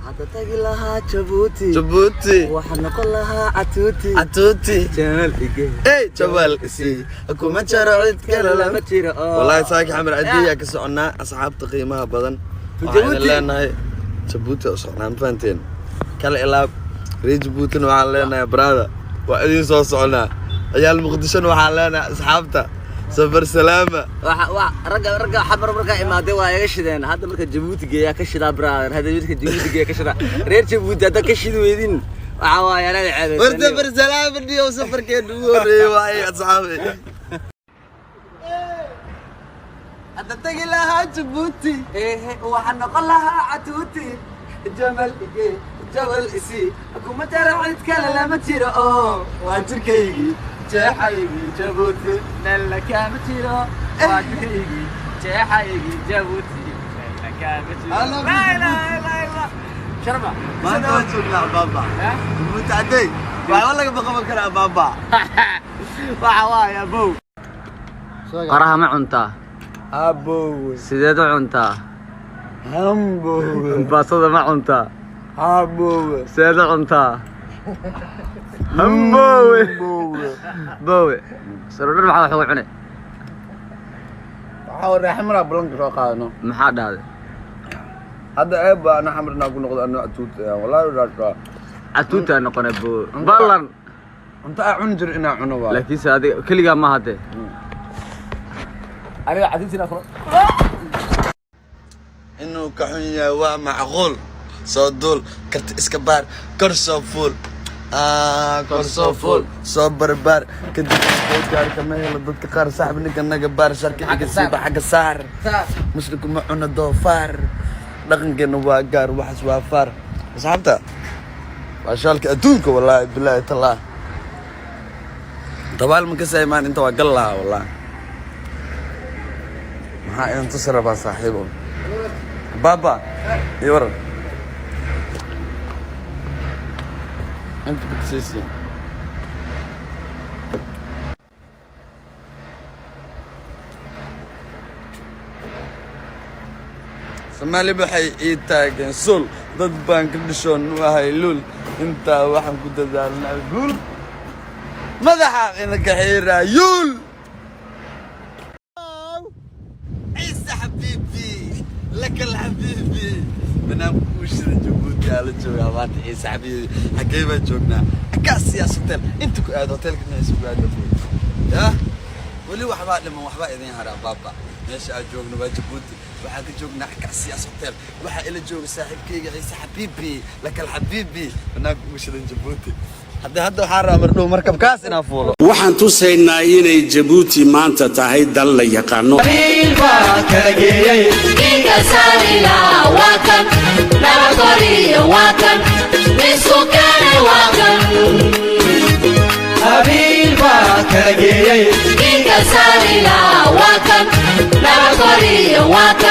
Hadda tagi lahaa Jabuuti. Jabuuti. Waxaan noqon lahaa catuuti. Catuuti. Jamal ige. Ey, jabal isi kuma jaro cid kale lama jiro oo. Wallaahi saaki Xamar Cadiya ka soconnaa, asxaabta qiimaha badan. Waxaan idin Jabuuti. leenahay Jabuuti oo socnaa, ma fahanteen? Kale ilaa reer Jabuutina waxaan leenahay, brother, waa idin soo soconaa. Ciyaal Muqdishona waxaan leenahay, asxaabta, safar salaama. Waxa wa ragga Xamar markaa imaadeen waa iga shideen. Hadda marka Jabuuti geeyaa ka shidaa, brother. Hadda marka Jabuuti geeyaa ka shidaa. Reer Jabuuti hadda ka shidi weydin, waxa waaye anaga ceebaysan. War safar salaama dhiyo, safarkeenu ugu horreeyey waaye, asxaabi. Hadda tagi lahaa Jabuuti. Ehe, waxaan noqon lahaa catuuti. Jamal ige, jabal isi kuma jaro cid kale lama jiro oo waa jirkaygii jeexaygii Jabuuti, meel kaama jiro. Waa jirkaygii jeexaygii Jabuuti, meel kaama jiro. I love you, Laa ilaaha illa Allah. Sharma. Maanta waan joognaa baaba Jabuuti cadey, waxba lagama qaban karaa baaba. Waxa waaye abow, qaraha ma cuntaa? Abow. Sideed u cuntaa? Hambow. Baasada ma cuntaa? Abow. Sideed u cuntaa? Hambowe bowe sarodhar, maxaa wax ugu cune? Waxaa waray Xamraa balanka soo qaadano. Maxaa dhahday? Hadda eeb baa ana Xamrina ku noqdo, anoo catuut wallahi dhaashaa. Catuutaa noqonay bowe, ballan. Cunto aa cuni jiro inaa cuno waa. Laakiinse adiga keligaa ma hadde, aniga catuutina kula. Inuu ka xun yahay waa macquul. Soo duul karti, iska baar, kor soo fuul. Kor soo fuul, soo barbaar, kadib gaar kama helo dadka qaar. Saaxib, ninka naga baar, sharka iga siiba xagga saar. Muslimku ma cuno doofaar, dhaqankeena waa gaar, waxaas waa faar. Asxaabta, waa shaalka adduunka, wallaahi bilaahi tallaah. Dabaal ma ka saymaan, inta waa gal lahaa wallaahi. Maxaa idin tusi rabaa, saaxiibo? Baba iyo waran inta bakasaysiin. Soomaali waxay ii taageen sul, dad baan ka dhishoon u ahay luul. Intaa waxaan ku dadaalnaa guul, madaxa idinka xiiraa yuul. Ciise xabiibi laka xabiibi, banaanka uushida Jabuuti aa la joogaa maanta. Ciise xabiibi, xaggee baan joognaa? Acacias Hotel. Inta ku aado hotelka dhinaciisa ku aado ya. Weli waxbaa dhiman, waxbaa idin haraa baaba. Meesha aan joogno waa Jabuuti, waxaan ka joognaa Acacias Hotel. Waxaa ila jooga saaxiibkayga Ciise xabiibi lakal xabiibi, banaanka uushidan Jabuuti. Hadda waxaan rabaa mardhow markabkaas inaan fuulo. Waxaan tusaynaa inay Jabuuti maanta tahay dal la yaqaano. Ninka saarila waa kan, laba koriyo waa kan, isu keenay waa kan. Ninka saarila waa kan, laba koriyo waa kan.